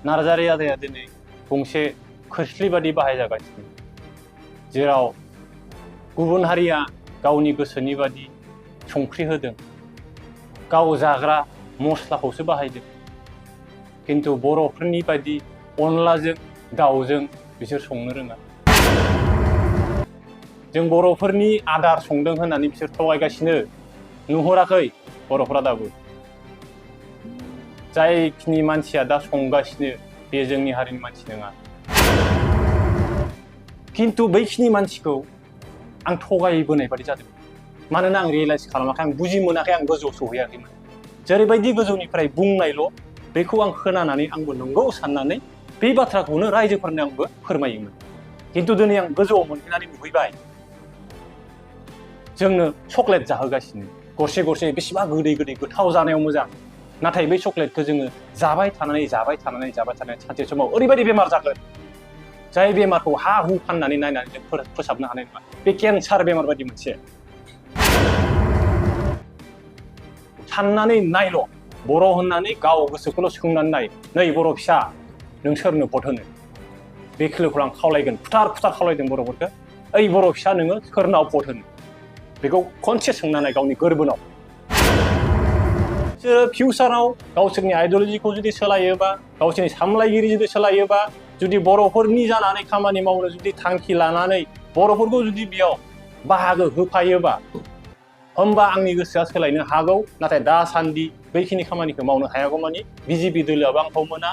नार्जारि आदाया दिनै गंसे खोस्लि बादि बाहायजागासिनो, जेराव गुबुन हारिया गावनि गोसोनि बादि संख्रि होदों, गाव जाग्रा मस्लाखौसो बाहायदों, किन्तु बर'फोरनि बादि अनलाजों दाउजों बिसोर संनो रोङा। जों बर'फोरनि आदार संदों होननानै बिसोर थगायगासिनो, नुहुराखै बर'फोरा दाबो। जायखिनि मानसिया दा संगासिनो बे जोंनि हारिनि मानसि नङा, किन्तु बैखिनि मानसिखौ आं थगायबोनाय बादि जादों। मानोना आं रियेलाइज खालामाखै, आं बुजि मोनाखै, आं गोजौआव सौहैयाखैमोन। जेरैबायदि गोजौनिफ्राय बुंनायल' बेखौ आं खोनानानै आंबो नंगौ साननानै बे बाथ्राखौनो रायजोफोरनो आंबो फोरमायोमोन। किन्तु दिनै आं गोजौआव मोनहैनानै नुहैबाय, जोंनो चकलेट जाहोगासिनो, गरसे गरसे बेसेबा गोदै गोदै गोथाव जानायाव मोजां। नाथाय बै चकलेटखौ जोङो जाबाय थानानै सानसे समाव ओरैबायदि बेमार जागोन, जाय बेमारखौ हा हु फाननानै नायनानै जों फोसाबनो हानाय नङा। बे केन्सार बेमार बायदि मोनसे। साननानै नायल', बर' होननानै गाव गोसोखौल' सोंनानै नाय, नै बर' फिसा, नों सोरनो भट होनो? बे खोलोखौ आं खावलायगोन, खुथार खुथार खावलायदों बर'फोरखौ। ओइ बर' फिसा, नोङो सोरनाव भट होनो? बेखौ खनसे सोंनानै गावनि गोरबोनाव। बिसोरो फिउचाराव गावसोरनि आइडिय'लजिखौ जुदि सोलायोबा, गावसोरनि सामलायगिरि जुदि सोलायोबा, जुदि बर'फोरनि जानानै खामानि मावनो जुदि थांखि लानानै बर'फोरखौ जुदि बेयाव बाहागो होफायोबा, होमबा आंनि गोसोआ सोलायनो हागौ। नाथाय दासान्दि बैखिनि खामानिखौ मावनो हायागौ मानि बिजेपि दोलोआबो आंखौ मोना।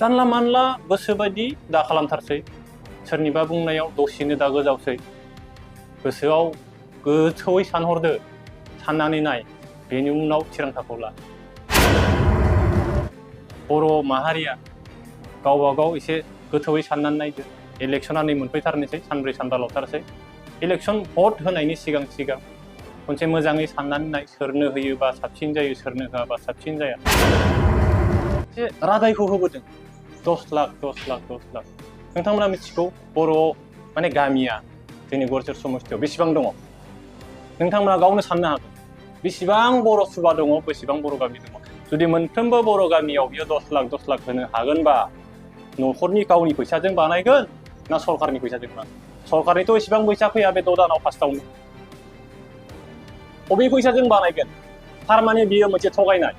जानला मानला गोसोबायदि दा खालामथारसै, सोरनिबा बुंनायाव दसेनो दा गोजावसै। गोसोआव गोथौयै सानहरदो, साननानै नाय, बेनि उनाव थिरांथाखौ ला। बर' माहारिया गावबा गाव एसे गोथौयै साननानै नायदो। इलेक्सना नै मोनफैथारनोसै, सानब्रै सानबाल'थारसै। इलेक्सन भट होनायनि सिगां सिगां खनसे मोजाङै साननानै नाय, सोरनो होयोबा साबसिन जायो, सोरनो होआबा साबसिन जाया। एसे रादायखौ होबोदों, 10 लाख 10 लाख 10 लाख। नोंथांमोना मिथिगौ बर'आव माने गामिया जोंनि गरसेर समस्थियाव बेसेबां दङ? नोंथांमोना गावनो साननो हागोन, बेसेबां बर' सुबा दङ, बेसेबां बर' गामि दङ। जुदि मोनफ्रोमबो बर' गामियाव बियो 10 लाख होनो हागोनबा, न'खरनि गावनि फैसाजों बानायगोन ना सरकारनि फैसाजों बानायगोन? सरकारनिथ' एसेबां फैसा फैया बे 6 दानाव फार्स्टआवनो। बबे फैसाजों बानायगोन? थारमाने बियो मोनसे थगायनाय।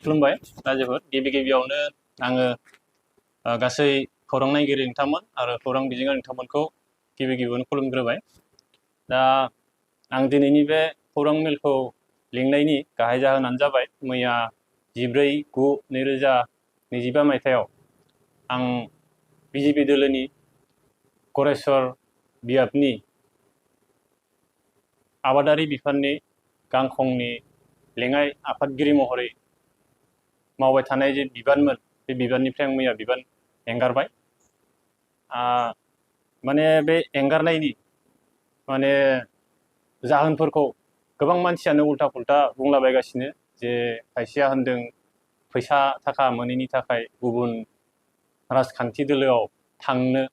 खुलुमबाय रायजोफोर। गिबि गिबियावनो आङो गासै खौरां नायगिरि नोंथांमोन आरो खौरां बिजोङारि नोंथांमोनखौ गिबि गिबियावनो खुलुमग्रोबाय। दा आं दिनैनि बे खौरां मेलखौ लिंनायनि गाहाय जाहोनानो जाबाय, मैया 14/9/2025 मायथाइयाव आं बिजेपि दोलोनि गरेस्वर बियाबनि आबादारि बिफाननि गांखंनि लेङाइ आफादगिरि महरै मावबाय थानाय जे बिबानमोन, बे बिबाननिफ्राय आं मैया बिबान एंगारबाय। माने बे एंगारनायनि माने जाहोनफोरखौ गोबां मानसियानो उल्था पुल्था बुंलाबायगासिनो, जे खायसेया होनदों फैसा थाखा मोनैनि थाखाय गुबुन राजखान्थि दोलोआव थांनो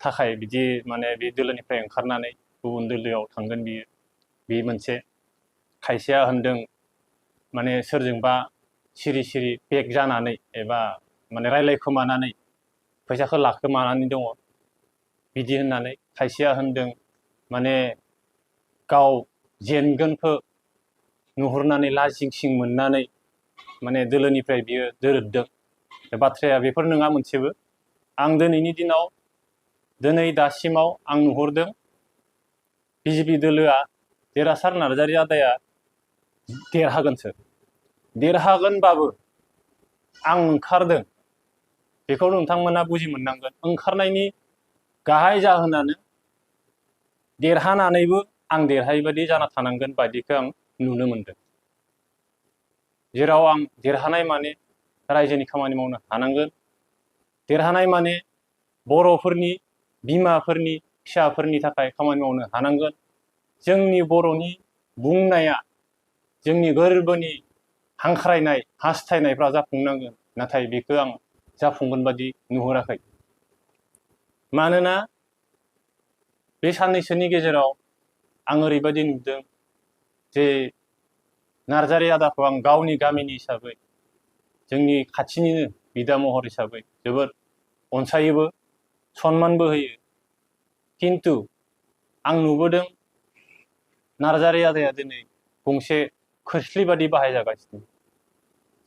थाखाय बिदि माने बे दोलोनिफ्राय ओंखारनानै गुबुन दोलोआव थांगोन बियो, बे मोनसे। खायसेया होनदों माने सोरजोंबा सिरि सिरि पेक जानानै एबा माने रायलायखोमानानै फैसाखौ लाखोमानानै दङ, बिदि होननानै। खायसेया होनदों माने गाव जेनगोनखौ नुहुरनानै लाजिंसिं मोननानै माने दोलोनिफ्राय बियो दोरोददों। बाथ्राया बेफोर नङा मोनसेबो। आं दिनैनि दिनाव, दिनै दासिमाव आं नुहुरदों बिजेपि दोलोआ, देरहासार नार्जारि आदाया देरहागोनसो। देरहागोनबाबो आं ओंखारदों, बेखौ नोंथांमोना बुजि मोननांगोन। ओंखारनायनि गाहाय जाहोनानो देरहानानैबो आं देरहायैबादि जाना थानांगोन बायदिखौ आं नुनो मोनदों। जेराव आं देरहानाय माने रायजोनि खामानि मावनो हानांगोन, देरहानाय माने बर'फोरनि बिमाफोरनि फिसाफोरनि थाखाय खामानि मावनो हानांगोन। जोंनि बर'नि बुंनाया, जोंनि गोरबोनि हांख्रायनाय हास्थायनायफ्रा जाफुंनांगोन। नाथाय बेखौ आं जाफुंगोन बादि नुहुराखै। मानोना बे साननैसोनि गेजेराव आं ओरैबायदि नुदों जे नार्जारि आदाखौ आं गावनि गामिनि हिसाबै जोंनि खाथिनिनो बिदा महर हिसाबै जोबोद अनसायोबो सनमानबो होयो खिन्थु आं नुबोदों नार्जारि आदाया दिनै गंसे खोस्लि बादि बाहायजागासिनो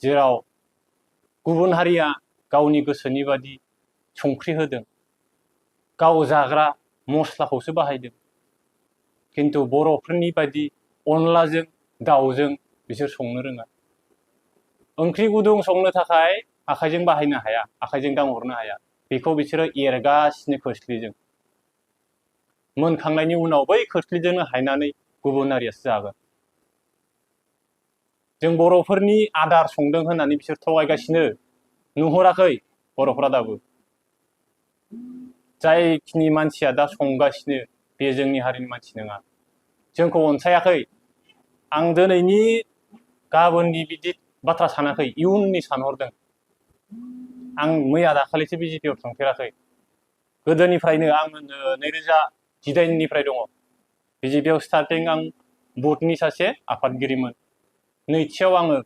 जेराव गुबुन हारिया गावनि गोसोनि बादि संख्रि होदों गाव जाग्रा मस्लाखौसो बाहायदों खिन्थु बर'फोरनि बायदि अनलाजों दाउजों बिसोर संनो रोङा ओंख्रि गुदुं संनो थाखाय आखाइजों बाहायनो हाया आखाइजों दांहरनो हाया बेखौ बिसोरो एरगासिनो खोस्लिजों मोनखांनायनि उनाव बै खोस्लिजोंनो हायनानै गुबुन हारियासो जागोन जों बर'फोरनि आदार संदों होननानै बिसोर थगायगासिनो नुहुराखै बर'फोरा दाबो जायखिनि मानसिया दा संगासिनो बे जोंनि हारिनि मानसि नङा जोंखौ अनसायाखै आं दिनैनि गाबोननि बिदि बाथ्रा सानाखै इयुननि सानहरदों आं मैया दाखालिसो बिजेपिआव थांफेराखै गोदोनिफ्रायनो आङो 2018निफ्राय दङ बिजेपिआव स्टार्टिं आं बुथनि सासे आफादगिरिमोन नैथियाव आङो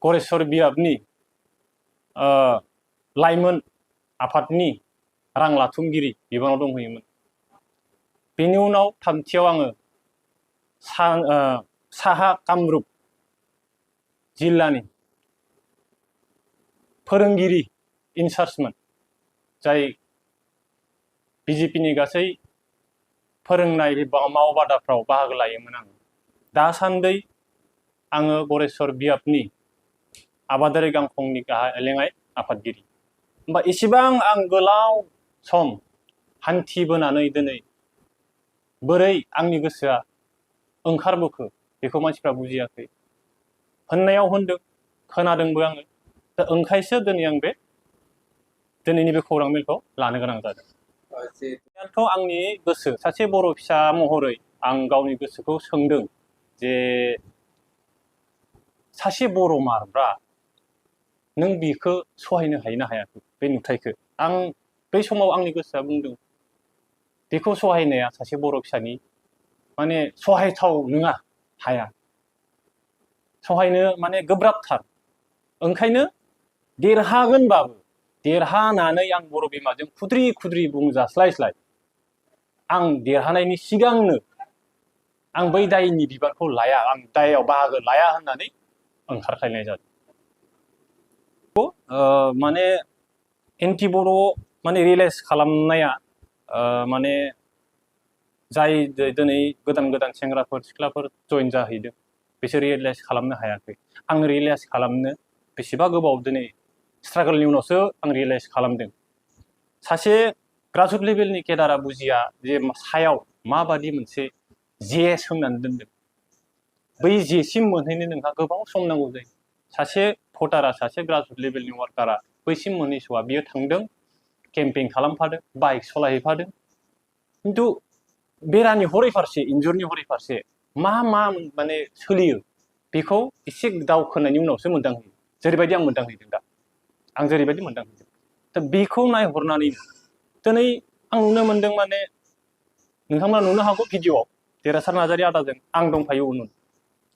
गरेस्वर बियाबनि लाइमोन आफादनि रां लाथुमगिरि बिबानाव दंहैयोमोन बेनि उनाव थामथियाव आङो साहा कामरुप जिल्लानि फोरोंगिरि इनचार्जमोन जाय बिजेपिनि गासै फोरोंनाय मावबादाफ्राव बाहागो लायोमोन आं दासान्दि आङो गरेस्वर बियाबनि आबादारि गांखंनि लेङाइ आफादगिरि होमबा इसेबां आं गोलाव सम हान्थिबोनानै दिनै बोरै आंनि गोसोआ ओंखारबोखो बेखौ मानसिफ्रा बुजियाखै होननायाव होनदों खोनादोंबो आङो दा ओंखायसो दिनै आं बे दिनैनि बे खौरां मेलखौ लानो गोनां जादों आंनि गोसो सासे बर' फिसा महरै आं गावनि गोसोखौ सोंदों जे सासे बर' मारब्रा नों बेखौ सहायनो हायो ना हायाखै बे नुथायखौ आं बै समाव आंनि गोसोआ बुंदों बेखौ सहायनाया सासे बर' फिसानि माने सहायथाव नङा हाया सहायनो माने गोब्राबथार ओंखायनो देरहागोनबाबो देरहानानै आं बर' बिमाजों खुद्रि खुद्रि बुंजास्लायस्लाय आं देरहानायनि सिगांनो आं बै दायनि बिबानखौ लाया आं दायाव बाहागो लाया होननानै ओंखारख्लायनाय जादों माने एन्टि बर' माने रियेलाइज खालामनाया माने जाय दिनै गोदान गोदान सेंग्राफोर सिख्लाफोर जइन जाहैदों बिसोर रियेलाइज खालामनो हायाखै आं रियेलाइज खालामनो बेसेबा गोबाव दिनै स्ट्रागलनि उनावसो आं रियेलाइज खालामदों सासे ग्रासरुट लेभेलनि केडारा बुजिया जे सायाव माबादि मोनसे जे सोंनानै दोनदों बै जेसिम मोनहैनो नोंहा गोबाव सम नांगौ जायो सासे भटारा सासे ग्रासरुट लेभेलनि वार्कारा बैसिम मोनहैस'आ बियो थांदों केम्पेइन खालामफादों बाइक सालायहैफादों खिन्थु बेरानि हरै फारसे इन्जुरनि हरै फारसे मा माने सोलियो बेखौ एसे दावखोनायनि उनावसो मोनदांहैयो जेरैबायदि आं मोनदांहैदों दा आं जेरैबायदि मोनदांहैदों दा बेखौ नायहरनानै दिनै आं नुनो मोनदों माने नोंथांमोना नुनो हागौ भिडिअ'आव देरहासार नार्जारि आदाजों आं दंफायो उन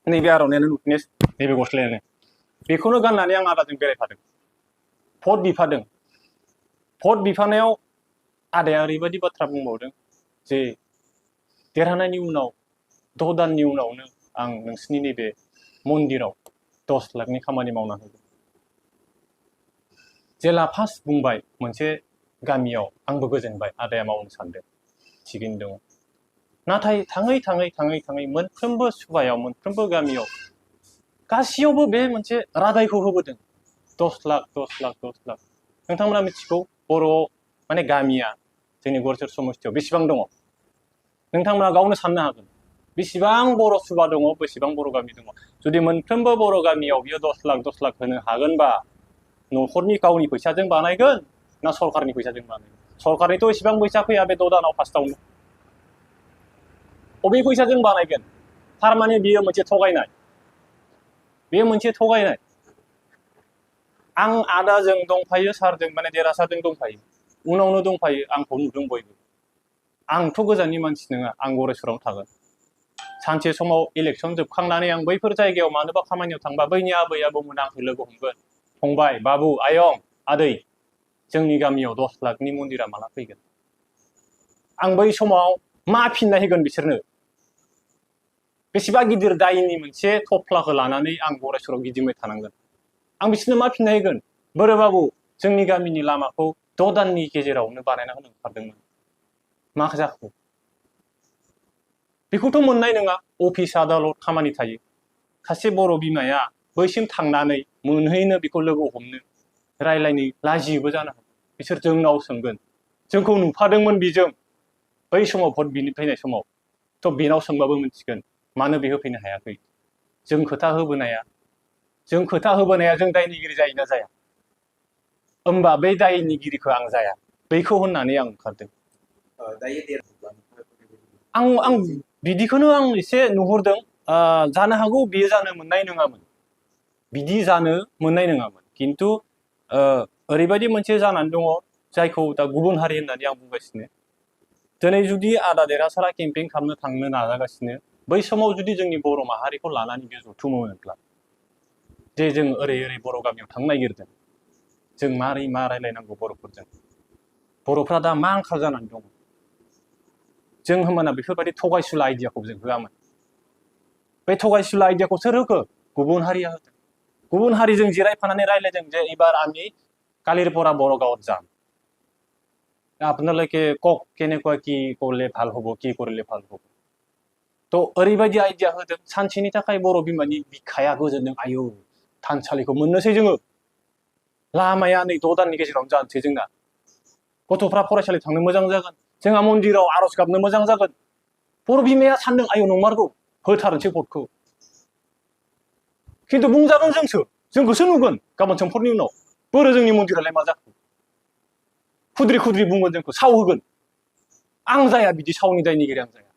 नैबे आर'नायानो नुटनेस नैबे गस्लायानो बेखौनो गाननानै आं आदाजों बेरायफादों भट बिफादों भट बिफानायाव आदाया ओरैबायदि बाथ्रा बुंबावदों जे देरहानायनि उनाव 6 दाननि उनावनो आं नोंसिनि नैबे मन्दिराव 10 लाखनि खामानि मावना होगोन जेला फार्स्ट बुंबाय मोनसे गामियाव आंबो गोजोनबाय आदाया मावनो सानदों थिगैनो दङ नाथाय थाङै मोनफ्रोमबो सुबायाव मोनफ्रोमबो गामियाव गासैयावबो बे मोनसे रादायखौ होबोदों 10 लाख नोंथांमोना मिथिगौ बर' माने गामिया जोंनि गरेस्वर समस्थियाव बेसेबां दङ नोंथांमोना गावनो साननो हागोन बेसेबां बर' सुबा दङ बेसेबां बर' गामि दङ जुदि मोनफ्रोमबो बर' गामियाव बियो 10 लाख होनो हागोनबा न'खरनि गावनि फैसाजों बानायगोन ना सरकारनि फैसाजों बानायगोन सरकारनिथ' एसेबां फैसा फैया बे 6 दानाव फार्स्टआवनो अबे फैसाजों बानायगोन थारमाने बियो मोनसे थगायनाय बेयो मोनसे थगायनाय आं आदाजों दंफायो सारजों माने देरहासारजों दंफायो उनावनो दंफायो आंखौ नुदों बयबो आंथ' गोजाननि मानसि नङा आं गरेस्वरावनो थागोन सानसे समाव इलेक्सन जोबखांनानै आं बैफोर जायगायाव मानोबा खामानियाव थांबा बैनि आबै आबौमोना आंखौ लोगो हमगोन फंबाय बाबु आयं आदै जोंनि गामियाव 10 लाखनि मन्दिरा माला फैगोन आं बै समाव मा फिननाय होगोन बिसोरनो बेसेबा गिदिर दायनि मोनसे थफ्लाखौ लानानै आं गरायसराव गिदिंबाय थानांगोन आं बिसोरनो मा फिननाय होगोन बोरो बाबु जोंनि गामिनि लामाखौ 6 दाननि गेजेरावनो बानायना होनो ओंखारदोंमोन मा जाखो बेखौथ' मोननाय नङा अफिस आदालत खामानि थायो सासे बर' बिमाया बैसिम थांनानै मोनहैनो बेखौ लोगो हमनो रायलायनो लाजियोबो जानो हागौ बिसोर जोंनाव सोंगोन जोंखौ नुफादोंमोन बिजों बै समाव भट बिनो फैनाय समाव थ' बेनाव सोंबाबो मिथिगोन मानो बे होफैनो हायाखै जों खोथा होबोनाया जों दायनिगिरि जायोना जाया होमबा बै दायनिगिरिखौ आं जाया बैखौ होननानै आं ओंखारदों आं बिदिखौनो आं एसे नुहुरदों जानो हागौ बियो जानो मोननाय नङामोन बिदि जानो मोननाय नङामोन खिन्थु ओरैबायदि मोनसे जानानै दङ जायखौ दा गुबुन हारि होननानै आं बुंगासिनो दिनै जुदि आदा देरहासारा केम्पेइन खालामनो थांनो नाजागासिनो बै समाव जुदि जोंनि बर' माहारिखौ लानानै बे जथुमोमोनब्ला जे जों ओरै बर' गामियाव थांनो नागिरदों जों मारै मा रायलायनांगौ बर'फोरजों बर'फ्रा दा मा आंखाल जानानै दङ जों होमबाना बेफोरबायदि थगायसुला आइडियाखौ जों होआमोन बे थगायसुला आइडियाखौ सोर होखो गुबुन हारिया होदों गुबुन हारिजों जिरायफानानै रायलायदों जे एबार आंनि কালিরপৰা বৰ গাঁৱত যাম আপোনালোকে কওক কেনেকুৱা কি কৰিলে ভাল হ'ব কি কৰিলে ভাল হ'ব তো ओरैबायदि आइडिया होदों सानसेनि थाखाय बर' बिमानि बिखाया गोजोनदों आयौ थानसालिखौ मोननोसै जोङो लामाया नै 6 दाननि गेजेरावनो जानोसै जोंना गथ'फ्रा फरायसालि थांनो मोजां जागोन जोंहा मन्दिराव आरज गाबनो मोजां जागोन बर' बिमाया सानदों आयौ नंमारगौ होथारनोसै भटखौ खिन्थु बुंजागोन जोंखौसो नुगोन गाबोन समफोरनि उनाव बोरो जोंनि मन्दिरालाय मा जाखो खुद्रि खुद्रि बुंगोन जोंखौ साव होगोन आं जाया बिदि सावनि दायनिगिरि आं जाया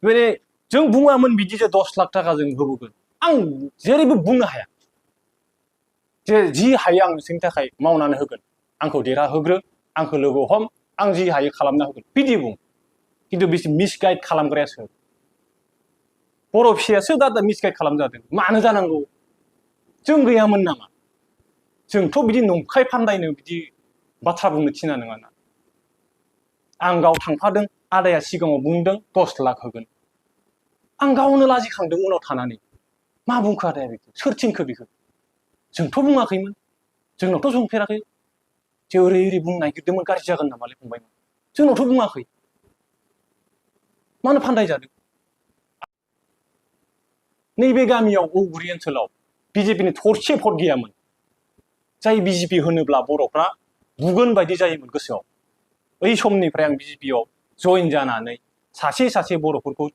माने जों बुङामोन बिदि जे 10 लाख थाखा जों होबोगोन आं जेरैबो बुंनो हाया जे जि हायो आं नोंसोरनि थाखाय मावनानै होगोन आंखौ देरहाहोग्रो आंखौ लोगो हम आं जि हायो खालामना होगोन बिदि बुं खिन्थु बिसोर मिसगाइड खालामग्रायासो बर' फिसायासो दा मिसगाइड खालामजादों मानो जानांगौ जों गैयामोन नामा जोंथ' बिदि नंखाय फान्दायनो बिदि बाथ्रा बुंनो थिना नङाना आं गाव थांफादों आदाया सिगाङाव बुंदों 10 लाख होगोन आं गावनो लाजिखांदों उनाव थानानै मा बुंखो आदाया बेखौ सोर थिनखो बेखौ जोंथ' बुङाखैमोन जोंनावथ' सोंफेराखै जे ओरै बुंनो नागिरदोंमोन गाज्रि जागोन नामालै फंबायमोन जोंनावथ' बुङाखै मानो फान्दायजादों नैबे गामियाव औगुरि ओनसोलाव बिजेपिनि थरसे भट गैयामोन जाय बिजेपि होनोब्ला बर'फ्रा बुगोन बायदि जायोमोन गोसोआव बै समनिफ्राय आं बिजेपियाव जइन जानानै सासे सासे बर'फोरखौ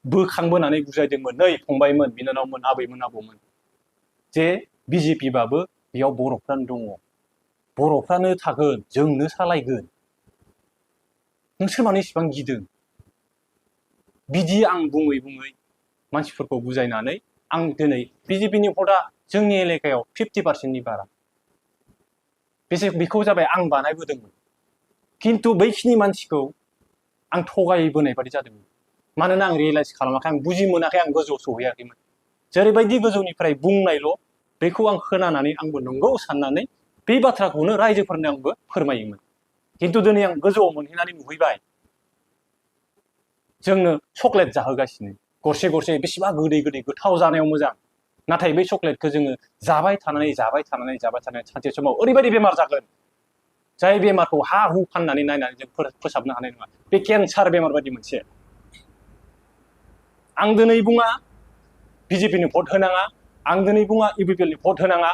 बोखांबोनानै बुजायदोंमोन नै फंबायमोन बिनानावमोन आबैमोन आबौमोन जे बिजेपि बाबो बेयाव बर'फ्रानो दङ बर'फ्रानो थागोन जोंनो सालायगोन नोंसोर मानो इसेबां गिदों बिदि आं बुङै बुङै मानसिफोरखौ बुजायनानै आं दिनै बिजेपिनि भटआ जोंनि एलेकायाव 50%नि बारा बेखौ जाबाय आं बानायबोदोंमोन खिन्थु बैखिनि मानसिखौ आं थगायबोनाय बादि जादोंमोन मानोना आं रियेलाइज खालामाखै आं बुजि मोनाखै आं गोजौआव सौहैयाखैमोन जेरैबायदि गोजौनिफ्राय बुंनायल' बेखौ आं खोनानानै आंबो नंगौ साननानै बे बाथ्राखौनो रायजोफोरनो आंबो फोरमायोमोन खिन्थु दिनै आं गोजौआव मोनहैनानै नुहैबाय जोंनो चकलेट जाहोगासिनो गरसे गरसे बेसेबा गोदै गोदै गोथाव जानायाव मोजां नाथाय बै चकलेटखौ जोङो जाबाय थानानै सानसे समाव ओरैबायदि बेमार जागोन जाय बेमारखौ हा हु फाननानै नायनानै जों फोसाबनो हानाय नङा बे केन्सार बेमार बायदि मोनसे आं दिनै बुङा बिजेपिनि भट होनाङा आं दिनै बुङा इउपिपिएलनि भट होनाङा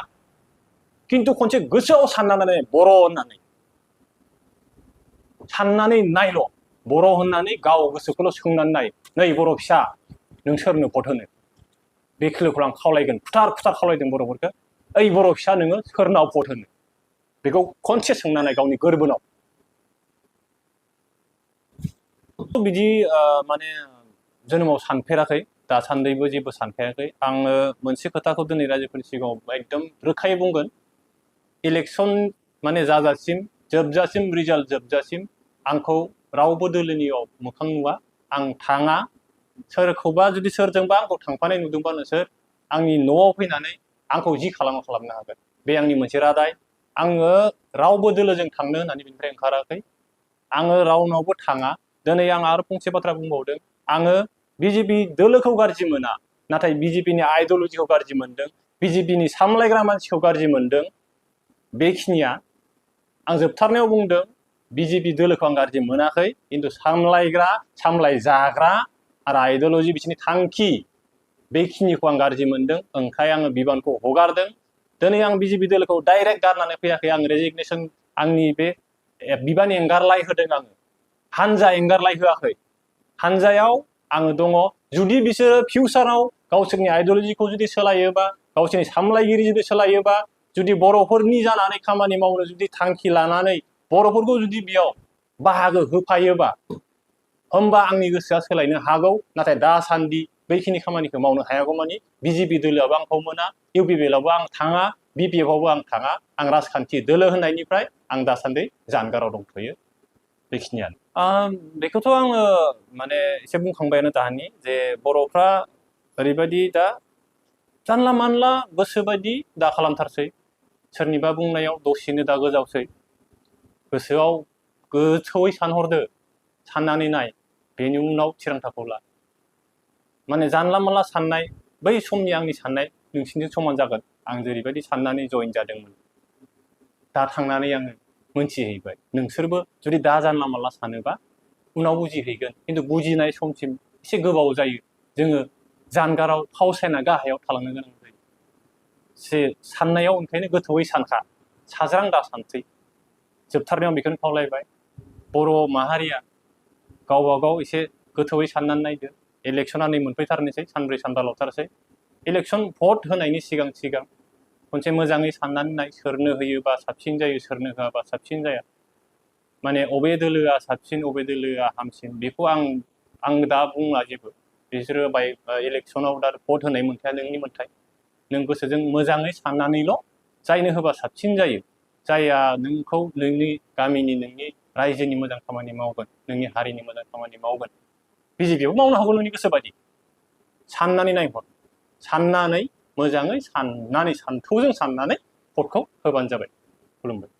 खिन्थु खनसे गोसोआव साननानै बर' होननानै साननानै नायल' बर' होननानै गाव गोसोखौल' सोंनानै नाय नै बर' फिसा नों सोरनो भट होनो बे खोलोखौ आं खावलायगोन खुथार खावलायदों बर'फोरखौ ओइ बर' फिसा नोङो सोरनाव भट होनो बेखौ खनसे सोंनानै गावनि गोरबोनाव बिदि माने जोनोमाव सानफेराखै दासान्दैबो जेबो सानफेराखै आङो मोनसे खोथाखौ दिनै रायजोफोरनि सिगाङाव एकदम रोखायै बुंगोन इलेक्सन माने जाजासिम जोबजासिम रिजाल्ट जोबजासिम आंखौ रावबो दोलोनियाव मोखां नुवा आं थाङा सोरखौबा जुदि सोरजोंबा आंखौ थांफानाय नुदोंबा नोंसोर आंनि न'आव फैनानै आंखौ जि खालामनो हागोन बे आंनि मोनसे रादाय आङो रावबो दोलोजों थांनो होननानै बिनिफ्राय ओंखाराखै आङो रावनावबो थाङा दिनै आं आरो फंसे बाथ्रा बुंबावदों आङो बिजेपि दोलोखौ गाज्रि मोना नाथाय बिजेपिनि आइडियलजिखौ गाज्रि मोनदों बिजेपिनि सामलायग्रा मानसिखौ गाज्रि मोनदों बेखिनिया आं जोबथारनायाव बुंदों बिजेपि दोलोखौ आं गाज्रि मोनाखै खिन्थु सामलायग्रा सामलायजाग्रा आरो आइडियलजि बिसोरनि थांखि बेखिनिखौ आं गाज्रि मोनदों ओंखाय आङो बिबानखौ हगारदों दिनै आं बिजेपि दोलोखौ डाइरेक्ट गारनानै फैयाखै आं रेजिगनेसन आंनि बे बिबान एंगारलाय होदों आङो हानजा एंगारलाय होआखै हानजायाव आङो दङ जुदि बिसोरो फिउचाराव गावसोरनि आइडियलजिखौ जुदि सोलायोबा गावसोरनि सामलायगिरि जुदि सोलायोबा जुदि बर'फोरनि जानानै खामानि मावनो जुदि थांखि लानानै बर'फोरखौ जुदि बेयाव बाहागो होफायोबा होमबा आंनि गोसोआ सोलायनो हागौ नाथाय दासान्दि बैखिनि खामानिखौ मावनो हायागौमानि बिजेपि दोलोआबो आंखौ मोना इउपिपिएलआवबो आं थाङा बिपिएफआवबो आं थाङा आं राजखान्थि दोलो होननायनिफ्राय आं दासान्दि जानगाराव दंथ'यो बेखिनियानो बेखौथ' आङो माने एसे बुंखांबायानो दानि जे बर'फ्रा ओरैबायदि दा जानला मानला गोसोबायदि दा खालामथारसै सोरनिबा बुंनायाव दसेनो दा गोजावसै गोसोआव गोथौयै सानहरदो साननानै नाय बेनि उनाव थिरांथाखौ ला माने जानला मानला साननाय बै समनि आंनि साननाय नोंसिनिजों समान जागोन आं जेरैबायदि साननानै जइन जादोंमोन दा थांनानै आङो मोनथिहैबाय नोंसोरबो जुदि दा जानला मानला सानोबा उनाव बुजिहैगोन खिन्थु बुजिनाय समसिम एसे गोबाव जायो जोङो जानगाराव फावसायना गाहायाव थालांनो गोनां जायो साननायाव ओंखायनो गोथौयै सानखा साज्रां दा सानसै जोबथारनायाव बेखौनो खावलायबाय बर' माहारिया गावबा गाव एसे गोथौयै साननानै नायदो इलेक्सना नै मोनफैथारनोसै सानब्रै सानबाल'थारसै इलेक्सन भट होनायनि सिगां खनसे मोजाङै साननानै नाय सोरनो होयोबा साबसिन जायो सोरनो होआबा साबसिन जाया माने अबे दोलोआ साबसिन अबे दोलोआ हामसिन बेखौ आं दा बुंला जेबो बिसोरो इलेक्सनाव दा भट होनाय मोन्थाया नोंनि मोन्थाय नों गोसोजों मोजाङै साननानैल' जायनो होबा साबसिन जायो जायहा नोंखौ नोंनि गामिनि नोंनि रायजोनि मोजां खामानि मावगोन नोंनि हारिनि मोजां खामानि मावगोन बिजेपिआवबो मावनो हागौ नोंनि गोसोबायदि साननानै नायहर साननानै मोजाङै साननानै सान्थौजों साननानै भटखौ होबानो जाबाय खुलुमबाय